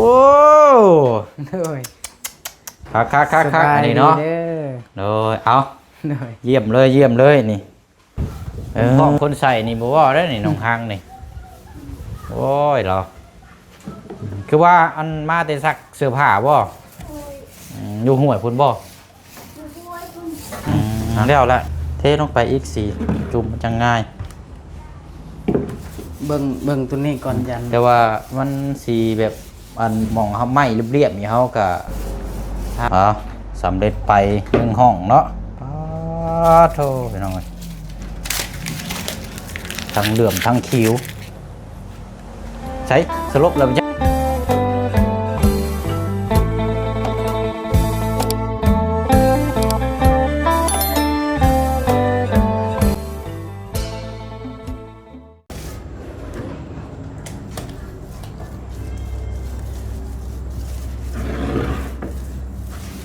ໂອ້ ໂດຍ ຄັກໆໆໆ ສະບາຍດີເດີ ອັນນີ້ເນາະ ໂດຍ ເອົາ ໂດຍ ຢ້ຽມເລີຍ ຢ້ຽມເລີຍນີ້ ເອີ ຂອງຄົນໃສ່ນີ້ບໍ່ເວົ້າເດ້ນີ້ ນ້ອງຮັງນີ້ ໂອ້ຍ ລາວ ຄືວ່າອັນມາແຕ່ຊັກເສື້ອຜ້າບໍ່? ໂດຍ ອືມ ຢູ່ຫ້ວຍພຸ້ນບໍ່? ອືມ ແລ້ວລະ ເທລົງໄປອີກ ສີຈຸ່ມມັນຈັ່ງງ່າຍ ເບິ່ງ ເບິ່ງຕົວນີ້ກ່ອນ ອືມ ຢັນ ແຕ່ວ່າມັນສີແບບ ອັນໝ່ອງເຮົາໄມ້ລຽບໆນີ້ ເຮົາກະ ເອົາ ສຳເລັດໄປໜຶ່ງຫ້ອງເນາະ ປາດໂທ ພີ່ນ້ອງເອີຍ ທັງເຫຼື້ອມທັງຂຽວ. ໃສສະຫຼົບແລ້ວ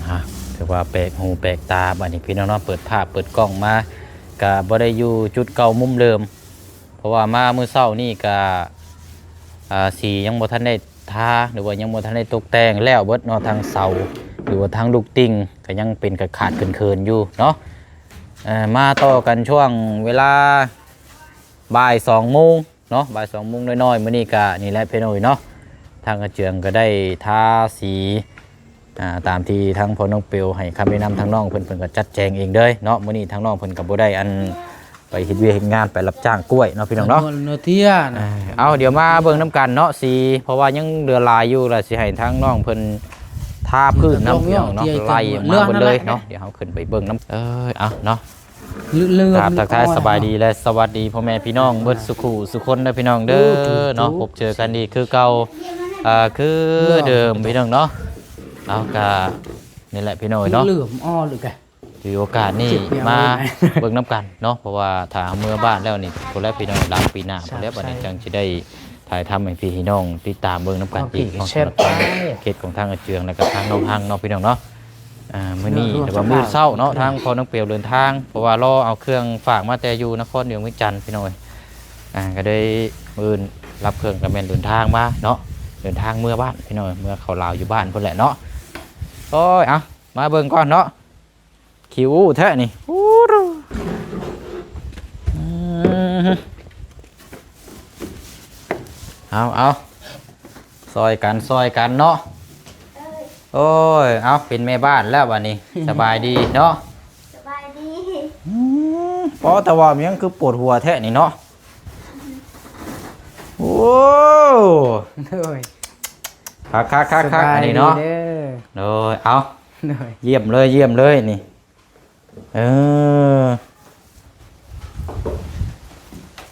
ອ່າ ຖືວ່າແປກຫູແປກຕາ ບາດນີ້ພີ່ນ້ອງເນາະ ເປີດພາບເປີດກ້ອງມາ ກະບໍ່ໄດ້ຢູ່ຈຸດເກົ່າມຸມເດີມ ເພາະວ່າມາມື້ເຊົ້ານີ້ກະ ອ່າ ສີຍັງບໍ່ທັນໄດ້ທາ ຫຼືວ່າຍັງບໍ່ທັນໄດ້ຕົກແຕ່ງແລ້ວເບິດເນາະ ທັງເສົາ ຫຼືວ່າທັງລູກຕິ່ງ ກະຍັງເປັນຂາດໆເຂີນໆຢູ່ເນາະ. ເອີ ມາຕໍ່ກັນຊ່ວງເວລາບ່າຍສອງໂມງເນາະ ບ່າຍສອງໂມງນ້ອຍໆ ມື້ນີ້ກະນີ້ແຫຼະພີ່ນ້ອງເອີຍເນາະ ທາງອາເຈືອງກະໄດ້ທາສີ ອ່າ ຕາມທີ່ທາງພໍ່ນ້ອງເປວໃຫ້ຄຳແນະນຳທາງນ້ອງເພິ່ນ ເພິ່ນກໍຈັດແຈງເອງເລີຍເນາະ. ມື້ນີ້ທາງນ້ອງເພິ່ນກໍບໍ່ໄດ້ອັນໄປເຮັດວຽກເຮັດງານ ໄປຮັບຈ້າງກ້ວຍເນາະ ພີ່ນ້ອງເນາະ ເນາະເທຍນະ. ເອີ ເອົາ ດຽວມາເບິ່ງນຳກັນເນາະ ສີ ເພາະວ່າຍັງເຫຼືອຫຼາຍຢູ່ ລະຊິໃຫ້ທາງນ້ອງເພິ່ນທາພື້ນນຳ ພີ່ນ້ອງເນາະ ໄລ່ມາເບິດເລີຍເນາະ. ດຽວເຮົາຂຶ້ນໄປເບິ່ງນຳ ເອີ ເອົາເນາະ ລືມ ກາບທັກທາຍສະບາຍດີ ແລະ ສະຫວັດດີພໍ່ແມ່ພີ່ນ້ອງເບິດສູ່ຄູ່ສູ່ຄົນເດີພີ່ນ້ອງເດີເນາະ. ພົບເຈີກັນອີກຄືເກົ່າ ເອີ ຄືເດີມພີ່ນ້ອງເນາະ. ເອົາ ກະນີ້ແຫຼະພີ່ນ້ອງເອີຍເນາະ ລືມ ອໍ ຫຼືກະ ຖືໂອກາດນີ້ມາເບິ່ງນຳກັນເນາະ ເພາະວ່າຖ້າເມືອບ້ານແລ້ວນີ້ ພຸ້ນແຫຼະພີ່ນ້ອງ ຫຼັງປີໜ້າພຸ້ນແຫຼະ ບາດນີ້ຈັ່ງຊິໄດ້ຖ່າຍທຳໃຫ້ພີ່ໃຫ້ນ້ອງຕິດຕາມເບິ່ງນຳກັນອີກເນາະ. ສຳລັບທາງເຂດຂອງທາງອາເຈືອງ ແລະກະທາງນ້ອງຮັງເນາະ ພີ່ນ້ອມື້ນີ້ ແຕ່ວ່າມື້ເຊົ້າເນາະ ທາງພໍ່ນ້ອງເປວເດີນທາງ ເພາະວ່າລໍເອົາເຄື່ອງຝາກມາແຕ່ຢູ່ນະຄອນຫຼວງວຽງຈັນພີ່ນ້ອງເອີຍ. ອ່າ ກະໄດ້ມື້ອື່ນຮັບເຄື່ອງກະແມ່ນເດີນທາງມາເນາະ ເດີນທາງເມືອບ້ານພີ່ນ້ອງເອີຍ ເມືອເຂົ້າລາວຢູ່ບ້ານພຸ້ນແຫຼະເນາະ. ໂອ້ຍ ເອົາ ມາເບິ່ງກ່ອນເນາະ ຂິວແທ້ນີ້. ອືມ ເອົາ ເອົາ ຊ່ອຍກັນ ຊ່ອຍກັນເນາະ. ໂອ້ຍ ເອົາ ເປັນແມ່ບ້ານແລ້ວບາດນີ້ ສະບາຍດີເນາະ. ສະບາຍດີ. ອືມ ປໍ ແຕ່ວ່າມັນຍັງຄືປວດຫົວແທ້ນີ້ເນາະ. ໂອ້ ໂດຍ ຄັກໆໆໆ ສະບາຍດີເດີ ອັນນີ້ເນາະ. ໂດຍ ເອົາ ໂດຍ ຢ້ຽມເລີຍ ຢ້ຽມເລີຍນີ້. ເອີ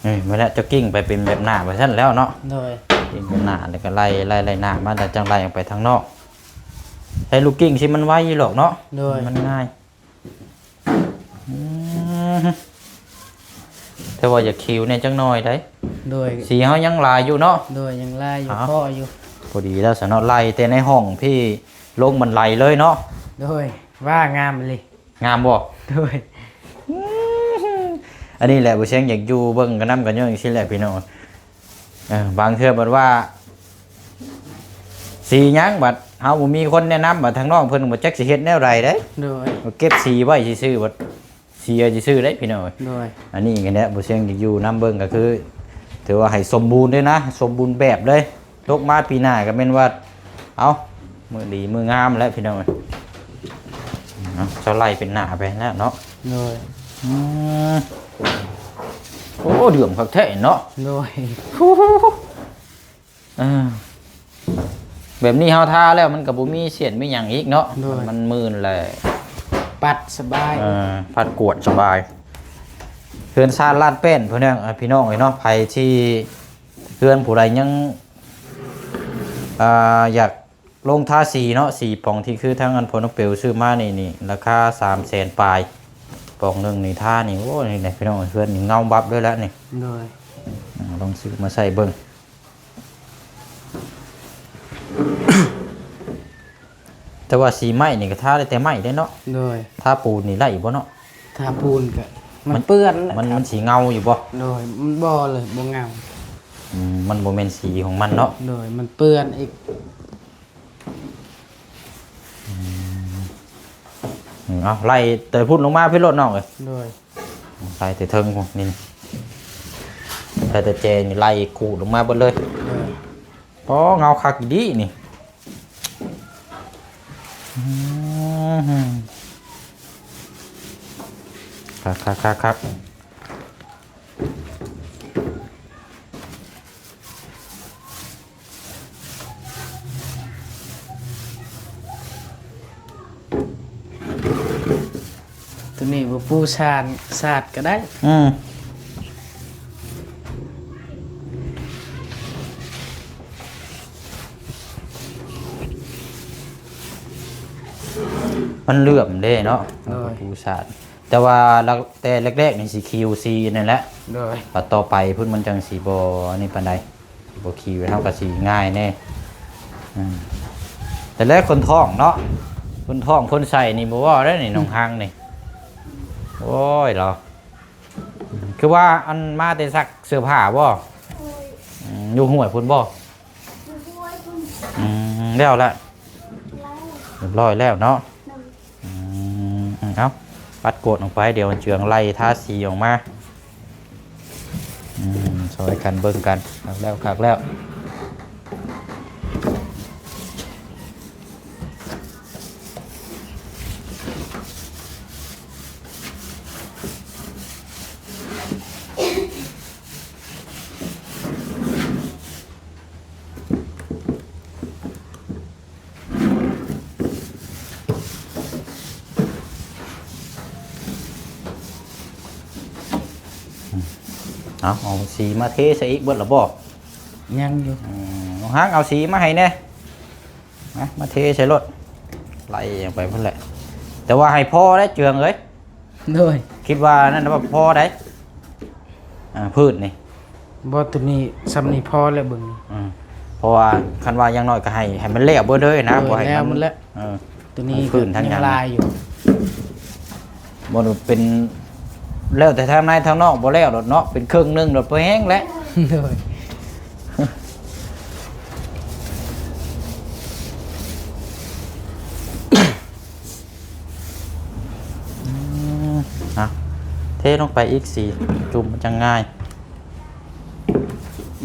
ນີ້ ມາແລ້ວ ເຈົ້າກິ່ງໄປເປັນແບບໜ້າໄປຊັ້ນແລ້ວເນາະ. ໂດຍ ກິ່ງເປັນໜ້າ ແລ້ວກໍໄລ່ ໄລ່ ໄລ່ໜ້າມາ ແລ້ວຈັ່ງໄລ່ອອກໄປທາງນອກ. ໃຊ້ລູກກິ່ງຊິມັນໄວຢູ່ດອກເນາະ. ໂດຍ ມັນງ່າຍ. ອືມ ແຕ່ວ່າຢາກຂິວແດ່ຈັກໜ້ອຍໃດ໋. ໂດຍ ສີເຮົາຍັງຫຼາຍຢູ່ເນາະ. ໂດຍ ຍັງຫຼາຍຢູ່ ພໍຢູ່. ພໍດີແລ້ວຊະເນາະ ໄລ່ແຕ່ໃນຫ້ອງພີ້ລົງບັນໄດເລີຍເນາະ. ໂດຍ ວ່າງາມອີ່ຫຼີ. ງາມບໍ່? ໂດຍ ອັນນີ້ແຫຼະ ບໍ່ຊຽງຢາກຢູ່ເບິ່ງກັນນຳກັນ ຍ້ອນຈັ່ງຊີ້ແຫຼະພີ່ນ້ອງ. ເອີ ບາງເທື່ອບັດວ່າສີຫຍັງ ບັດເຮົາບໍ່ມີຄົນແນະນຳ ບັດທາງນ້ອງເພິ່ນບໍ່ຈັກຊິເຮັດແນວໃດເດ້. ໂດຍ ເກັບສີໄວ້ຊື່ໆ ບັດເສຍຊື່ໆເດ້ພີ່ນ້ອງ. ໂດຍ ອັນນີ້ກໍແຫຼະ ບໍ່ຊຽງຢູ່ນຳເບິ່ງ ກໍຄືຖືວ່າໃຫ້ສົມບູນເດ້ນະ ສົມບູນແບບເລີຍ. ຕົກມາປີໜ້າກໍແມ່ນວ່າ ເອົ້າ ມື້ດີມື້ງາມແລ້ວພີ່ນ້ອງເອີຍ. ເອົາ ເຈົ້າໄລ່ເປັນໜ້າໄປແລ້ວເນາະ. ໂດຍ ອືມ ໂອ້ ເດືອມຄັກແທ້ເນາະ. ໂດຍ ເອີ ແບບນີ້ເຮົາທາແລ້ວມັນກໍບໍ່ມີເສັ້ນມີຫຍັງອີກເນາະ. ໂດຍ ມັນມື່ນແຫຼະ ປັດສະບາຍ. ເອີ ປັດກວດສະບາຍ. ເຮືອນຊານລ້ານແປ້ນ ພີ່ນ້ອງ ພີ່ນ້ອງເອີຍເນາະ ໃຜທີ່ ເຮືອນຜູ້ໃດຍັງ ອ່າ ຢາກລົງທາສີເນາະ ສີປ່ອງທີ່ຄືທາງອັນພໍ່ນ້ອງເປວຊື້ມານີ້ ນີ້ລາຄາສາມແສນປາຍ ປ່ອງໜຶ່ງນີ້ ທານີ້. ໂອ້ ນີ້ແຫຼະພີ່ນ້ອງ ເຮືອນນີ້ເງົາບັບເລີຍແຫຼະນີ້. ໂດຍ ອືມ ລອງຊື້ມາໃສ່ເບິ່ງ. ແຕ່ວ່າສີໄມ້ນີ້ກໍທາໄດ້ແຕ່ໄມ້ເດ້ເນາະ. ໂດຍ ທາປູນນີ້ໄດ້ຢູ່ບໍ່ເນາະ? ທາປູນກໍມັນ ມັນເປື້ອນແຫຼະ ມັນ ມັນສີເງົາຢູ່ບໍ່? ໂດຍ ມັນບໍ່ເລີຍ ບໍ່ເງົາ. ອືມ ມັນບໍ່ແມ່ນສີຂອງມັນເນາະ. ໂດຍ ມັນເປື້ອນອີກ. ເອົາ ໄລ່ແຕ່ພຸ້ນລົງມາພີ້ໂລດນ້ອງເອີຍ. ໂດຍ. ໄລ່ແຕ່ເທິງພຸ້ນນີ້ ໄລ່ແຕ່ແຈນີ້ໄລ່ຂູດລົງມາເບິດເລີຍ. ໂດຍ. ອໍ ເງົາຄັກອີ່ຫຼີນີ້. ອືມ ຄັກໆໆໆ. ໂຕນີ້ບໍ່ປູສາດ ສາດກໍໄດ້. ອືມ ມັນເຫຼື້ອມເດ້ເນາະ. ໂດຍ. ປູສາດ ແຕ່ວ່າແຕ່ແລກໆນີ້ຊິຄີວຊີນັ້ນແຫຼະ. ໂດຍ. ບັດຕໍ່ໄປພຸ້ນມັນຈັ່ງຊິບໍ່ອັນນີ້ປານໃດ ຊິບໍ່ຄີວ ເຮົາກໍຊິງ່າຍແດ່. ອືມ ແຕ່ແລກຄົນທ້ອງເນາະ ຄົນທ້ອງຄົນໃສ່ນີ້ບໍ່ເວົ້າໄດ້ນີ້ ອືມ ນ້ອງຮັງນີ້. ໂອ້ຍ ລາວ ຄືວ່າອັນມາແຕ່ຊັກເສື້ອຜ້າບໍ່? ໂດຍ. ອືມ ຢູ່ຫ້ວຍພຸ້ນບໍ່? ຢູ່ຫ້ວຍພຸ້ນ. ອືມ ແລ້ວລະ ແລ້ວ ຮຽບຮ້ອຍແລ້ວເນາະ. ໂດຍ. ອືມ ເອົາ ປັດກວດອອກໄປ ດຽວເຈືອງໄລ່ທາສີອອກມາ. ອືມ ຊ່ອຍກັນເບິ່ງກັນ ຄັກແລ້ວ ຄັກແລ້ວ. ເອົາ ເອົາສີມາເທໃສ່ອີກເບິດລະບໍ່? ຍັງຢູ່. ອືມ ນ້ອງຮັງ ເອົາສີມາໃຫ້ແດ່. ມາ ມາເທໃສ່ໂລດ ໄລ່ອອກໄປພຸ້ນແຫຼະ ແຕ່ວ່າໃຫ້ພໍໄດ້ເຈືອງເອີຍ. ໂດຍ. ຄິດວ່ານັ້ນວ່າພໍໄດ້ ອ່າ ພື້ນນີ້. ບໍ່ ໂຕນີ້ ຊ່ຳນີ້ພໍແລ້ວເບິ່ງ. ອືມ ເພາະວ່າຄັນວ່າຢ່າງໜ້ອຍກໍໃຫ້ ໃຫ້ມັນແລ້ວເບິດເລີຍນະ. ໂດຍ. ບໍ່ໃຫ້ ແລ້ວມັນ ມັນແລ້ວ ເອີ ມັນ ພື້ນທັງ ຍັງ ຍັງຫຼາຍຢູ່ ບໍ່ເປັນ ແລ້ວແຕ່ທາງໃນທາງນອກ ບໍ່ແລ້ວດອກເນາະ ເປັນເຄິ່ງໜຶ່ງໂລດ ພໍແຮງແຫຼະ. ໂດຍ. ອືມ ເອົາ ເທລົງໄປອີກ ສີຈຸ່ມມັນຈັ່ງງ່າຍ.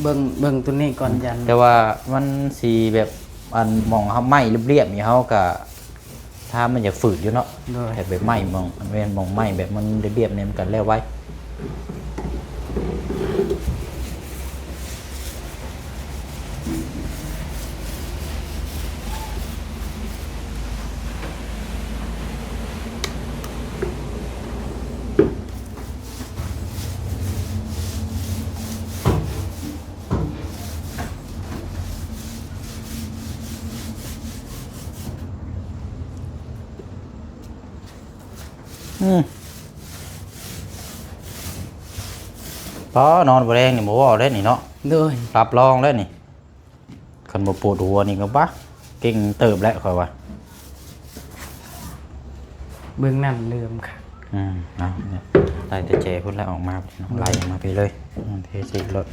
ເບິ່ງ ເບິ່ງໂຕນີ້ກ່ອນ ອືມ ຢ້ານ ແຕ່ວ່າມັນຊິແບບ ອັນ ໝ່ອງເຮົາໄມ້ລຽບໆນີ້ ເຮົາກະ ຖ້າມັນຢາກຝືດຢູ່ເນາະ. ໂດຍ. ແບບໄມ້ໝ່ອງ ແມ່ນ ໝ່ອງໄມ້ແບບມັນລຽບໆນີ້ ມັນກະແລ້ວໄວ. ອືມ ປ້າ ນອນບໍ່ແລງນີ້ບໍ່ເວົ້າແລ້ວນີ້ເນາະ. ໂດຍ. ຮັບຮອງແລ້ວນີ້ ຄັນບໍ່ປວດຫົວນີ້ກໍ ປ້າ ເກັ່ງເຕີບແລ້ວຂ້ອຍວ່າ. ເບິ່ງນັ້ນເລີ່ມຄັກ. ອືມ ເອົາ ໄລ່ແຕ່ແຈພຸ້ນແຫຼະອອກມາ. ໂດຍ. ໄລ່ມາພີ້ເລີຍ. ອືມ ເທໃສ່ລົດ.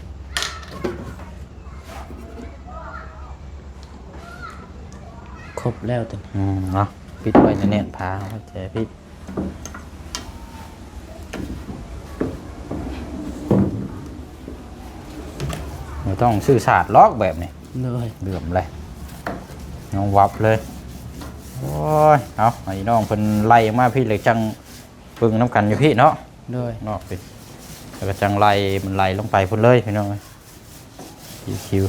ຄົບແລ້ວຕົວນີ້. ອືມ ເນາະ ປິດໄວ້ແໜ້ນໆ ຝາແຈປິດ. ບໍ່ຕ້ອງຊື້ສາດຫຼອກແບບນີ້. ໂດຍ. ເຫຼື້ອມເລີຍ ຍອງວັບເລີຍ. ໂອ້ຍ ເອົາ ໃຫ້ນ້ອງເພິ່ນໄລ່ອອກມາພີ້ ແລ້ວຈັ່ງເບິ່ງນຳກັນຢູ່ພີ້ເນາະ. ໂດຍ. ນອກພີ້ ແລ້ວກໍຈັ່ງໄລ່ ມັນໄລ່ລົງໄປພຸ້ນເລີຍ ພີ່ນ້ອງເອີຍ. ອີຄິວ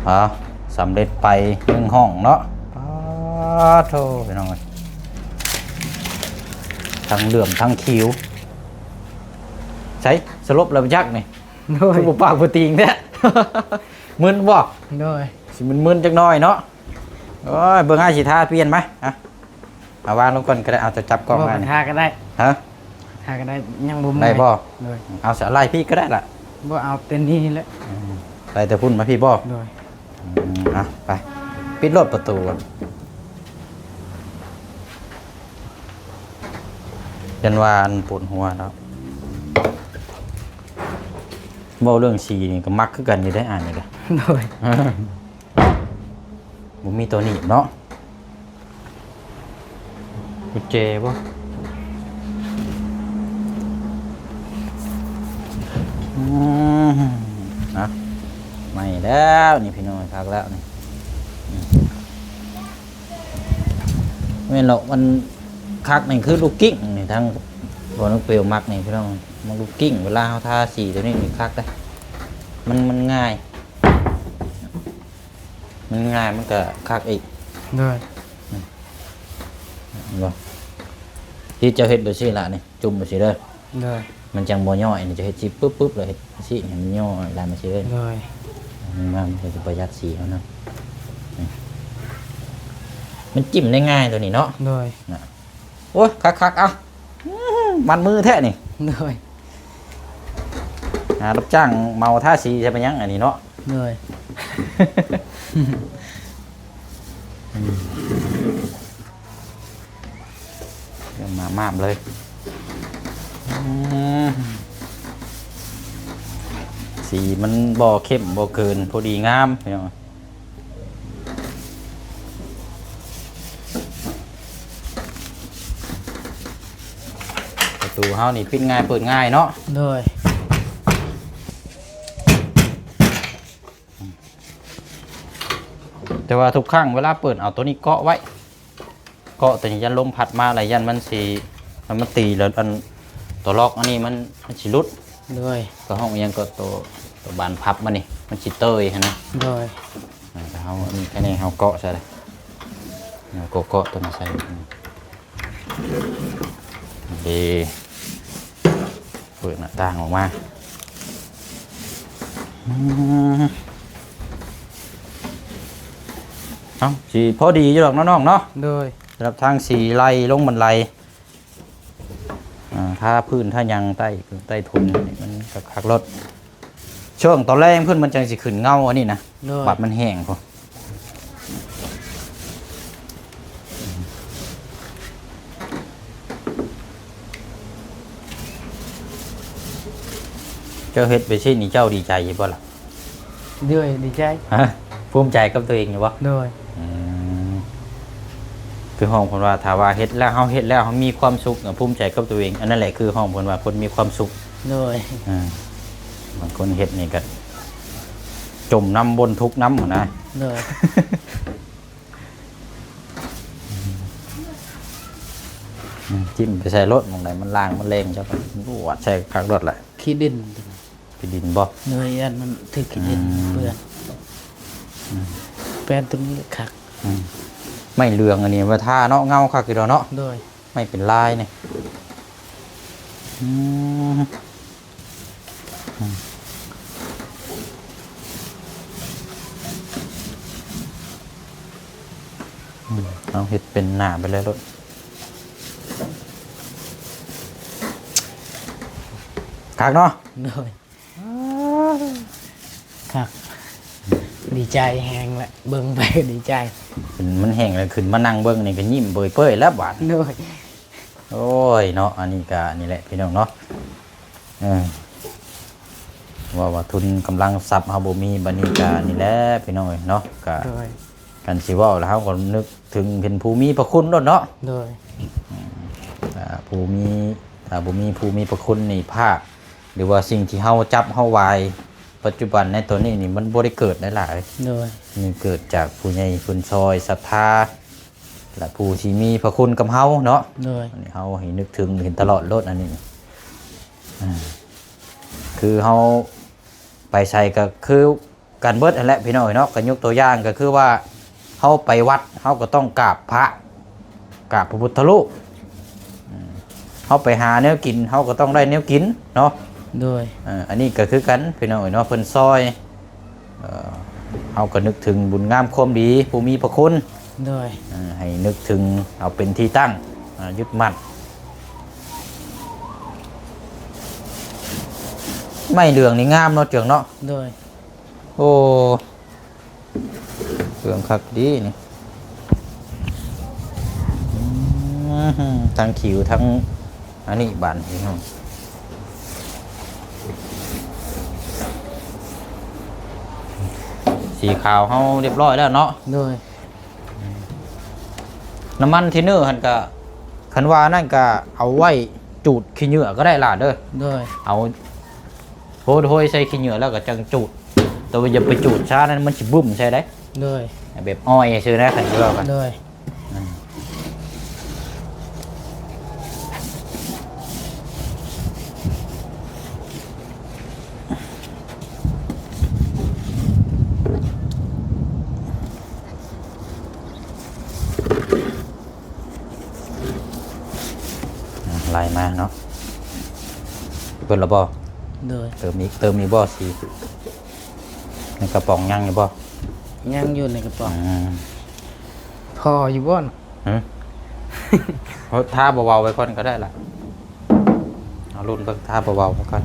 ເອົາ ສຳເລັດໄປໜຶ່ງຫ້ອງເນາະ. ປາໂທ ພີ່ນ້ອງເອີຍ ທັງເຫຼື້ອມທັງຂຽວ. ໃສ ສະຫຼົບແລ້ວຈັກນີ້. ໂດຍ. ຄືບໍ່ປາກບໍ່ຕີງແທ້ ມຶນບໍ່? ໂດຍ. ຊິມຶນໆຈັກໜ້ອຍເນາະ. ໂອ້ຍ ເບິ່ງອ້າຍຊິທາປ່ຽນມາ. ອ່ະ ເອົາວາງລົງກ່ອນກໍໄດ້. ເອົາ ເຈົ້າຈັບກ້ອງ ບໍ່ ມາ ກໍ ນີ້ ທາກໍໄດ້. ຮະ? ທາກໍໄດ້ ຍັງບໍ່ເມື່ອຍ ໄດ້ບໍ່? ໂດຍ. ເອົາ ສະ ໄລ່ພີ້ກໍໄດ້ລະ. ບໍ່ ເອົາແຕ່ນີ້ແຫຼະ. ອືມ ໄລ່ແຕ່ພຸ້ນມາພີ້ບໍ່? ໂດຍ. ອືມ ອ່ະ ໄປ ປິດໂລດປະຕູກ່ອນ ຢ້ານວ່າອັນປວດຫົວເນາະ. ເວົ້າເລື່ອງສີນີ້ກໍມັກຄືກັນຢູ່ເດ້ ອ່ານນີ້ກໍ. ໂດຍ. ບໍ່ມີຕົວໜີບເນາະ. ກຸນແຈບໍ່? ອືມ ນະ ໃໝ່ແລ້ວນີ້ພີ່ນ້ອງ ຄັກແລ້ວນີ້ ອືມ ແມ່ນດອກ ມັນຄັກນີ້ຄືລູກກິ້ງນີ້ ທາງບ່ອນລູກເປວມັກນີ້ພີ່ນ້ອງ ມັນລູກກິ້ງ ເວລາເຮົາທາສີຕົວນີ້ນີ້ຄັກເດ້ ມັນ ມັນງ່າຍ ມັນງ່າຍ ມັນກະຄັກອີກ ໂດຍ ອືມ ເຫັນບໍ່? ທີ່ເຈົ້າເຮັດແບບຊີ້ລະນີ້ ຈຸ່ມແບບຊີ້ເດີ ໂດຍ ມັນຈັ່ງບໍ່ຍ້ອຍ ນີ້ຈະເຮັດຊິປຶບໆ ແລ້ວເຮັດຊີ້ໃຫ້ມັນຍ້ອຍລາຍມາຊີ້ເລີຍ ໂດຍ ມັນ ມັນກໍຊິປະຢັດສີເຮົານຳ ອືມ ມັນຈິ້ມໄດ້ງ່າຍຕົວນີ້ເນາະ ໂດຍ ນະ ໂອ້ຍ ຄັກໆ ເອົ້າ ອືມ ມັນມືແທ້ນີ້ ໂດຍ ຫາຮັບຈ້າງເໝົາທາສີໃສ່ໄປຫຍັງອັນນີ້ເນາະ ໂດຍ ອືມ ເລີ່ມມາມາບເລີຍ ອືມ ສີມັນບໍ່ເຂັ້ມບໍ່ເກີນ ພໍດີງາມ ພີ່ນ້ອງ. ປະຕູເຮົານີ້ປິດງ່າຍເປີດງ່າຍເນາະ ໂດຍ ແຕ່ວ່າທຸກຄັ້ງເວລາເປີດ ເອົາໂຕນີ້ເກາະໄວ້ ເກາະໂຕນີ້ ຢ້ານລົມພັດມາແລ້ວ ຢ້ານມັນຊິ ມັນ ມັນຕີແລ້ວ ອັນ ຕົວລັອກອັນນີ້ມັນ ມັນຊິຫຼຸດ ໂດຍ ກໍຫ້ອງອີ່ຫຍັງ ກໍໂຕ ໂຕບານພັບມັນນີ້ ມັນຊິເຕີຍຫັ້ນນະ ໂດຍ ອ່າ ແຕ່ເຮົາ ອັນນີ້ ແຄ່ນີ້ເຮົາເກາະໃສ່ເລີຍ ເກາະ ເກາະຕົວນັ້ນໃສ່ ເດ ເປີດໜ້າຕ່າງອອກມາ ອືມ ເອົ້າ ຊິພໍດີຢູ່ດອກເນາະນ້ອງເນາະ ໂດຍ ສຳລັບທາງສີໄລ່ລົງບັນໄດ ອ່າ ທາພື້ນທາຫຍັງໃຕ້ ໃຕ້ທຸນນີ້ມັນກໍຄັກໂລດ ຊ່ວງຕອນແລງພຸ້ນມັນຈັ່ງຊິຂຶ້ນເງົາອັນນີ້ນະ ໂດຍ ບັດມັນແຫ້ງພຸ້ນ ເຈົ້າເຮັດໄປຊີ້ນີ້ເຈົ້າດີໃຈຢູ່ບໍ່ລະ? ໂດຍ ດີໃຈ ຮະ ພູມໃຈກັບຕົວເອງຢູ່ບໍ່? ໂດຍ ອືມ ຄືຫ້ອງເພິ່ນວ່າ ຖ້າວ່າເຮັດແລ້ວ ເຮົາເຮັດແລ້ວເຮົາມີຄວາມສຸກ ອາ ພູມໃຈກັບຕົວເອງ ອັນນັ້ນແຫຼະຄືຫ້ອງເພິ່ນວ່າຄົນມີຄວາມສຸກ ໂດຍ ອາ ບາງຄົນເຮັດນີ້ກໍຈົມນຳ ບົ່ນທຸກນຳຫັ້ນນະ ໂດຍ ອືມ ຈິ້ມໄປໃສ່ໂລດ ໝ່ອງໃດມັນລ່າງມັນແລງ ເຈົ້າກໍລວດໃສ່ຄັກໂລດແຫຼະ ຂີ້ດິນ ຂີ້ດິນບໍ່? ໂດຍ ຢ້ານມັນຖືກຂີ້ດິນ ອືມ ເປື້ອນ ອືມ ແປ້ນຕົວນີ້ຄັກ ອືມ ໄມ້ເຫຼືອງອັນນີ້ວ່າທາເນາະ ເງົາຄັກຢູ່ດອກເນາະ ໂດຍ ໄມ້ເປັນລາຍນີ້ ອືມ ອືມ ອືມ ເອົາເຮັດເປັນໜ້າໄປເລີຍໂລດ ຄັກເນາະ ໂດຍ ຄັກ ດີໃຈແຮງແຫຼະ ເບິ່ງໄປກໍດີໃຈ ມັນແຫ້ງແລ້ວ ຂຶ້ນມານັ່ງເບິ່ງນີ້ກໍຍິ້ມເປີຍໆ ແລ້ວບາດ ໂດຍ ໂອ້ຍເນາະ ອັນນີ້ກໍນີ້ແຫຼະພີ່ນ້ອງເນາະ ເອີ ເວົ້າວ່າທຶນກຳລັງຊັບເຮົາບໍ່ມີ ບັດນີ້ກໍນີ້ແຫຼະພີ່ນ້ອງເອີຍເນາະ ກໍ ໂດຍ ຄັນຊິເວົ້າແລ້ວ ເຮົາກໍນຶກເຖິງເປັນຜູ້ມີພະຄຸນໂລດເນາະ ໂດຍ ອືມ ຖ້າຜູ້ມີ ຖ້າບໍ່ມີຜູ້ມີພະຄຸນນີ້ ພາກ ຫຼືວ່າສິ່ງທີ່ເຮົາຈັບເຮົາໄຫວ້ປັດຈຸບັນໃນຕອນນີ້ນີ້ ມັນບໍ່ໄດ້ເກີດໄດ້ຫຼາຍ ໂດຍ ນີ້ເກີດຈາກຜູ້ໃຫຍ່ເພິ່ນຊ່ອຍສັດທາ ແລະ ຜູ້ທີ່ມີພະຄຸນກັບເຮົາເນາະ ໂດຍ ອັນນີ້ເຮົາໃຫ້ນຶກເຖິງເຫັນຕະຫຼອດໂລດ ອັນນີ້ ອ່າ ຄືເຮົາໄປໃສກໍຄືກັນເບິດຫັ້ນແຫຼະພີ່ນ້ອງເອີຍເນາະ ກໍຍົກຕົວຢ່າງກໍຄືວ່າ ເຮົາໄປວັດ ເຮົາກໍຕ້ອງກາບພະ ກາບພະພຸດທະຮູບ ອືມ ເຮົາໄປຫາແນວກິນ ເຮົາກໍຕ້ອງໄດ້ແນວກິນເນາະ ໂດຍ ເອີ ອັນນີ້ກໍຄືກັນພີ່ນ້ອງເອີຍເນາະ ເພິ່ນຊ່ອຍ ເອີ ເຮົາກໍນຶກເຖິງບຸນງາມຄວາມດີ ຜູ້ມີພະຄຸນ ໂດຍ ເອີ ໃຫ້ນຶກເຖິງເອົາເປັນທີ່ຕັ້ງ ເອີ ຍຶດໝັ້ນ ໄມ້ເຫຼືອງນີ້ງາມເນາະ ເຈືອງເນາະ ໂດຍ ໂອ້ ເຄື່ອງຄັກດີນີ້ ອືມ ທັງຂິວ ທັງອັນນີ້ ບາດນີ້ເນາະ ສີຂາວເຮົາຮຽບຮ້ອຍແລ້ວເນາະ ໂດຍ ນ້ຳມັນເທນເນີຫັ້ນກະ ເ ຄັນວ່ານັ້ນກໍເອົາໄວ້ຈູດຂີ້ເຫຍື້ອກໍໄດ້ຫຼ້າເດີ. ໂດຍ. ເອົາໂຮຍໆໃສ່ຂີ້ເຫຍື້ອແລ້ວກໍຈັ່ງຈູດ, ແຕ່ວ່າຢ່າໄປຈູດຊ້ານັ້ນ ມັນຊິບຶ້ມໃສ່ໄດ໋. ໂດຍ. ແບບອ້ອຍຊື່ນະ ຄັນຊິເວົ້າກັນ. ໂດຍ. ອືມ ອ່ະ ໄລ່ມາເນາະ. ເບິດແລ້ວບໍ່? ໂດຍ. ເຕີມອີກ ເຕີມອີກບໍ່ສີ? ໃນກະປ໋ອງຍັງຢູ່ບໍ່? ຍັງຢູ່ໃນກະປ໋ອງ. ອືມ ພໍຢູ່ບໍ່? ຫຶ? ເຮົາທາເບົາໆໄວ້ກ່ອນກໍໄດ້ລະ. ເຮົາລຸ້ນເບິ່ງ ທາເບົາໆໄວ້ກ່ອນ.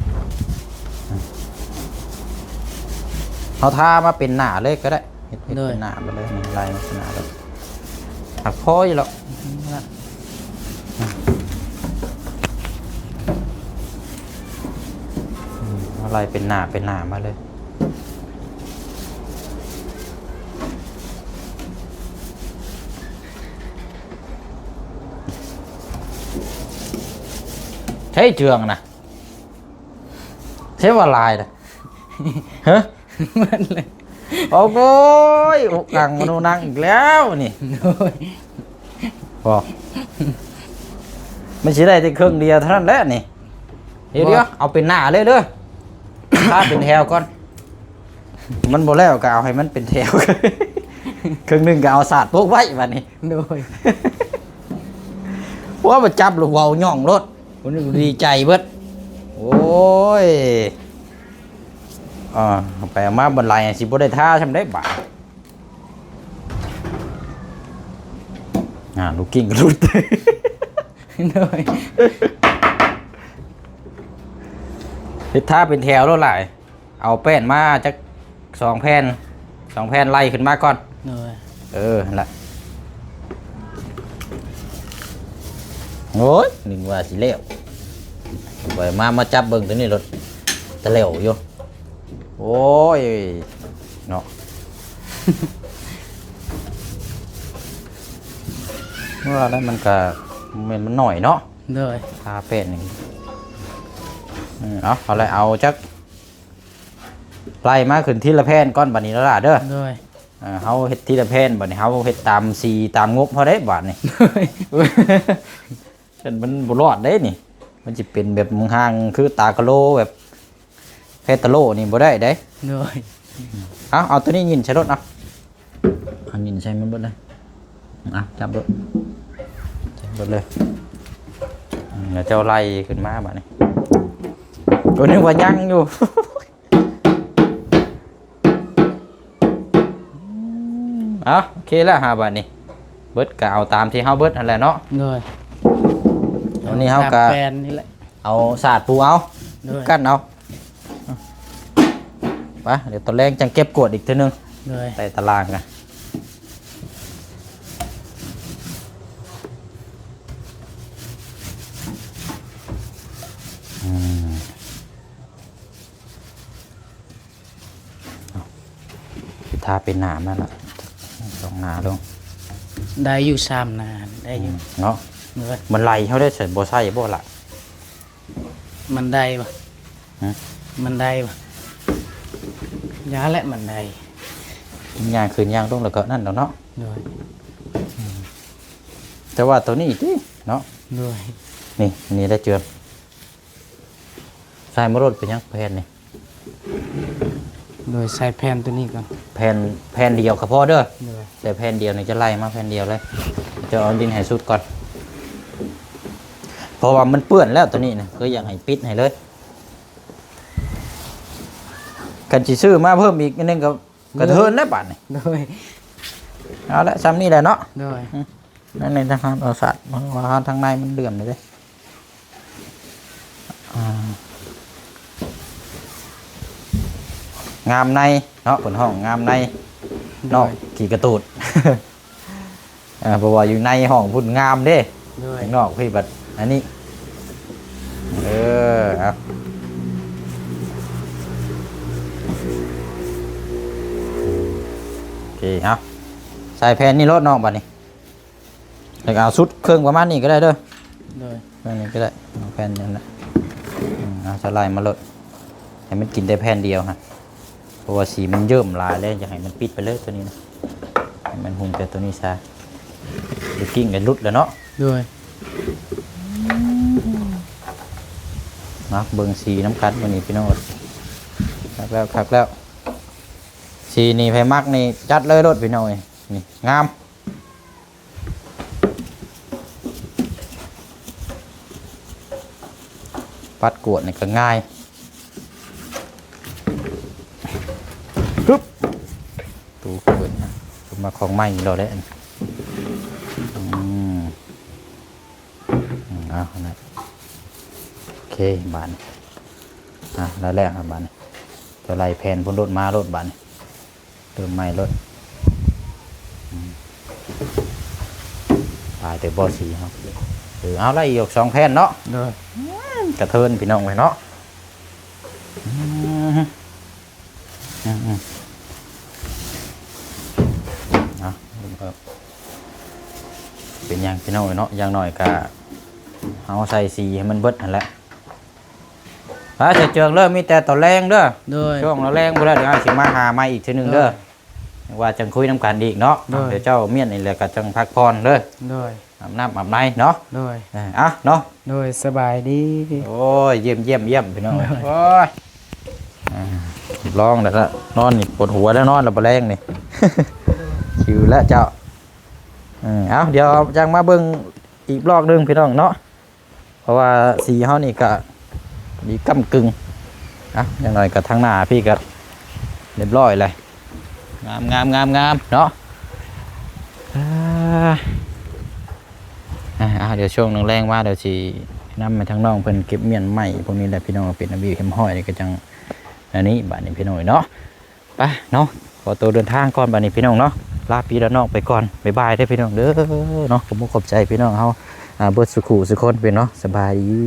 ເຮົາທາມາເປັນໜ້າເລີຍກໍໄດ້. ເຮັດ ເຮັດ ໂດຍ ເປັນໜ້າໄປເລີຍ ນີ້ ໄລ່ມາເປັນໜ້າເລີຍ. ຫາກພໍຢູ່ແລ້ວ. ອືມ ອືມ ເຮົາໄລ່ເປັນໜ້າ ເປັນໜ້າມາເລີຍ. ໃຊ້ເຈື່ອງນະ ໃຊ້ວ່າຫຼາຍນະ. ຮະ? ໝົດເລີຍ. ໂອ້ຍ ອຸກອັງມະນູນັງອີກແລ້ວນີ້. ໂດຍ. ບໍ່ ມັນຊິໄດ້ແຕ່ເຄິ່ງດຽວເທົ່ານັ້ນແຫຼະນີ້. ດຽວ ບໍ່ ດຽວ ເອົາເປັນໜ້າເລີຍເດີ. ຖ້າເປັນແຖວກ່ອນ ມັນບໍ່ແລ້ວກໍເອົາໃຫ້ມັນເປັນແຖວ ເຄິ່ງໜຶ່ງກໍເອົາສາດໂປະໄວ້ບາດນີ້. ໂດຍ. ວ່າມາຈັບແລ້ວເວົ້າຫຍ້ອງໂລດ ຄົນດີໃຈເບິດ. ໂອ້ຍ ອ່າ ເອົາໄປເອົາມາບັນໄລຊິບໍ່ໄດ້ທາຊ່ຳໄດ໋ບາດ. ອ່າ ລູກກິ່ງກໍຫຼຸດ. ໂດຍ. ເຮັດທາເປັນແຖວໂລດຫຼາຍ. ເອົາແປ້ນມາຈັກສອງແຜ່ນ ສອງແຜ່ນໄລ່ຂຶ້ນມາກ່ອນ. ໂດຍ. ເອີ ຫັ້ນລະ. ໂອ້ຍ ນຶກວ່າຊິແລ້ວ ໄປມາ ມາຈັບເບິ່ງຕົວນີ້ໂລດ ຕະແຫຼວຢູ່. ໂອ້ຍ ເນາະ ວ່າແລ້ວມັນກະແມ່ນມັນໜ້ອຍເນາະ. ໂດຍ. ທາແປ້ນນີ້ ເອີ ເອົາ ເອົາລະ ເອົາຈັກ ໄລ່ມາຂຶ້ນທີລະແຜ່ນກ່ອນບາດນີ້ເດີຫຼ້າເດີ. ໂດຍ. ເອີ ເຮົາເຮັດທີລະແຜ່ນ ບາດນີ້ເຮົາເຮັດຕາມສີຕາມງົບເຮົາເດ້ບາດນີ້. ໂດຍ. ຊັ້ນມັນບໍ່ລອດເດ້ນີ້ ມັນຊິເປັນແບບຮ່າງຄືຕາກະໂລ ແບບແພຕະໂລນີ້ບໍ່ໄດ້ເດ້. ໂດຍ. ເອົາ ເອົາຕົວນີ້ຍິ້ນໃສ່ໂລດ ເອົາ ເອົາຍິ້ນໃສ່ມັນເບິດເລີຍ. ອ່ະ ຈັບໂລດ ຈັບເບິດເລີຍ. ອືມ ແລ້ວເຈົ້າໄລ່ຂຶ້ນມາບາດນີ້. ໂອ້ ນຶກວ່າຍັງຢູ່. ເອົາ ໂອເຄແລ້ວຫາບາດນີ້ ເບິດກໍເອົາຕາມທີ່ເຮົາເບິດຫັ້ນແຫຼະເນາະ. ໂດຍ. ອັນນີ້ເຮົາກໍ ຕາມແປນນີ້ແຫຼະ ເອົາສາດປູເອົາ. ໂດຍ. ກັນເອົາ ໄປ ດຽວຕອນແລງຈັ່ງເກັບກວດອີກເທື່ອໜຶ່ງ. ໂດຍ. ໃສ່ຕາລາງນະ. ອືມ ເອົາ ຊິທາເປັນໜ້າມາລະ ສອງໜ້າລົງ. ໄດ້ຢູ່ ສາມໜ້າ ໄດ້ຢູ່. ອືມ ເນາະ. ໂດຍ. ມັນໄລ່ເຮົາໄດ້ໃສ່ ບໍ່ໃສ່ບໍ່ລະ? ມັນໄດ້ບໍ່? ຫຶ? ມັນໄດ້ບໍ່? ຢ່າແຫຼະ ມັນໄດ້. ຍ່າງຂຶ້ນຍ່າງລົງແລ້ວກໍນັ້ນດອກເນາະ. ໂດຍ. ອືມ ແຕ່ວ່າຕົວນີ້ຕິເນາະ. ໂດຍ. ນີ້ ນີ້ໄດ້ເຈື່ອນ. ໃສ່ມາໂລດ ເປັນຫຍັງແຜ່ນນີ້? ໂດຍ ໃສ່ແຜ່ນຕົວນີ້ກ່ອນ. ແຜ່ນ ແຜ່ນດຽວກໍພໍເດີ. ໂດຍ. ໃສ່ແຜ່ນດຽວນີ້ ຈະໄລ່ມາແຜ່ນດຽວເລີຍ. ຈະເອົາດິນໃຫ້ສຸດກ່ອນ ເພາະວ່າມັນເປື້ອນແລ້ວຕົວນີ້ນະ ຄືຢາກໃຫ້ປິດໃຫ້ເລີຍ. ຄັນຊິຊື້ມາເພີ່ມອີກອັນໜຶ່ງກໍ ໂດຍ ກະເທີນແລ້ວບາດນີ້. ໂດຍ. ເອົາລະ ຊ່ຳນີ້ແຫຼະເນາະ. ໂດຍ. ອືມ ນັ້ນໃນທາງເຮົາເອົາສາດ ເພາະວ່າທາງໃນມັນເຫຼື່ອມເດ້. ອ່າ ງາມໃນເນາະ ເພິ່ນຮ້ອງງາມໃນ ໂດຍ ນອກຂີ້ກະຕູດ. ອ່າ ເພາະວ່າຢູ່ໃນຫ້ອງພຸ້ນງາມເດ້. ໂດຍ. ຂ້າງນອກພີ້ບັດອັນນີ້. ເອີ ເອົາ ໂອເຄ ເອົາ ໃສ່ແຜ່ນນີ້ໂລດນ້ອງ ບາດນີ້. ແລ້ວກໍເອົາສຸດເຄິ່ງປະມານນີ້ກໍໄດ້ເດີ. ໂດຍ ເບື້ອງນີ້ກໍໄດ້ ເອົາແຜ່ນນັ້ນນະ ອືມ ເອົາສະໄລມາໂລດ ໃຫ້ມັນກິນແຕ່ແຜ່ນດຽວຫັ້ນ ເພາະວ່າສີມັນເຍິ້ມຫຼາຍແລ້ວ ຢາກໃຫ້ມັນປິດໄປເລີຍໂຕນີ້ນະ ໃຫ້ມັນຫຸ່ງແຕ່ໂຕນີ້ຊະ ເດຍກິ້ງກໍຫຼຸດແລ້ວເນາະ ໂດຍ ມາເບິ່ງສີນຳກັນມື້ນີ້ພີ່ນ້ອງ ຄັກແລ້ວ ຄັກແລ້ວ ສີນີ້ໃຜມັກນີ້ຈັດເລີຍໂລດພີ່ນ້ອງເອີຍ ນີ້ງາມ ປັດກວດນີ້ກໍງ່າຍ ປຶບ ຕູເປີດນະ ມາຂອງໃໝ່ແລ້ວແຫຼະ ອືມ ອືມ ເອົາ ນັ້ນ ໂອເຄ ບາດນີ້ ອ່ະ ໄດ້ແລ້ວ ອ່ະ ບາດນີ້ ຈະໄລ່ແຜ່ນພຸ້ນໂລດ ມາໂລດ ບາດນີ້ ເລີ່ມໃໝ່ໂລດ ອືມ ຫຼາຍແຕ່ບໍ່ສີເຮົາ ເອີ ເອົາ ໄລ່ອີກສອງແຜ່ນເນາະ ໂດຍ ອືມ ກະເທີນພີ່ນ້ອງເອີຍເນາະ ອືມ ອືມ ອືມ ເອົາ ເປັນຫຍັງພີ່ນ້ອງເອີຍເນາະ ຢ່າງໜ້ອຍກະເຮົາໃສ່ສີໃຫ້ມັນເບິດຫັ້ນແຫຼະ ອ່າ ສະເຈີງເລີຍ ມີແຕ່ຕອນແລງເດີ ໂດຍ ຊ່ວງແລງພຸ້ນແຫຼະ ດຽວອ້າຍຊິມາຫາໃໝ່ອີກເທື່ອໜຶ່ງເດີ ໂດຍ ວ່າຈັ່ງຄຸຍນຳກັນອີກເນາະ ໂດຍ ດຽວເຈົ້າມ້ຽນນີ້ແຫຼະກໍຈັ່ງພັກຜ່ອນເດີ ໂດຍ ອາບນ້ຳອາບໃນເນາະ ໂດຍ ເອີ ເອົາເນາະ ໂດຍ ສະບາຍດີ ໂອ້ຍ ຢ້ຽມໆໆ ພີ່ນ້ອງ ໂດຍ ໂອ້ຍ ອ່າ ລອງແລ້ວກໍນອນນີ້ ປວດຫົວແລ້ວ ນອນແລ້ວບໍ່ແລງນີ້ ຊິວແລ້ວເຈົ້າ ເອີ ເອົາ ດຽວຈັ່ງມາເບິ່ງອີກລອບໜຶ່ງ ພີ່ນ້ອງເນາະ ເພາະວ່າສີເຮົານີ້ກະດີກ້ຳກຶ່ງ ອ່ະ ຢ່າງໜ້ອຍກະທາງໜ້າພີ່ກະຮຽບຮ້ອຍແລ້ວ ງາມໆໆໆ ເນາະ ອ່າ ອ່າ ດຽວຊ່ວງແລງໆມາ ດຽວຊິນຳໃຫ້ທາງນ້ອງເພິ່ນເກັບມ້ຽນໄມ້ພວກນີ້ແຫຼະ ພີ່ນ້ອງ ເປັນລະບຽບຮຽບຮ້ອຍ ແລ້ວກະຈັ່ງອັນນີ້ ບາດນີ້ພີ່ນ້ອງເອີຍເນາະ ໄປເນາະ ຂໍໂຕເດີນທາງກ່ອນບາດນີ້ພີ່ນ້ອງເນາະ ລາພີ່ລານ້ອງໄປກ່ອນ ບາຍບາຍເດີພີ່ນ້ອງເດີເນາະ ຂອບອົກຂອບໃຈພີ່ນ້ອງເຮົາ ອ່າ ເບິດສູ່ຄູ່ສູ່ຄົນພີ່ນ້ອງເນາະ ສະບາຍດີ.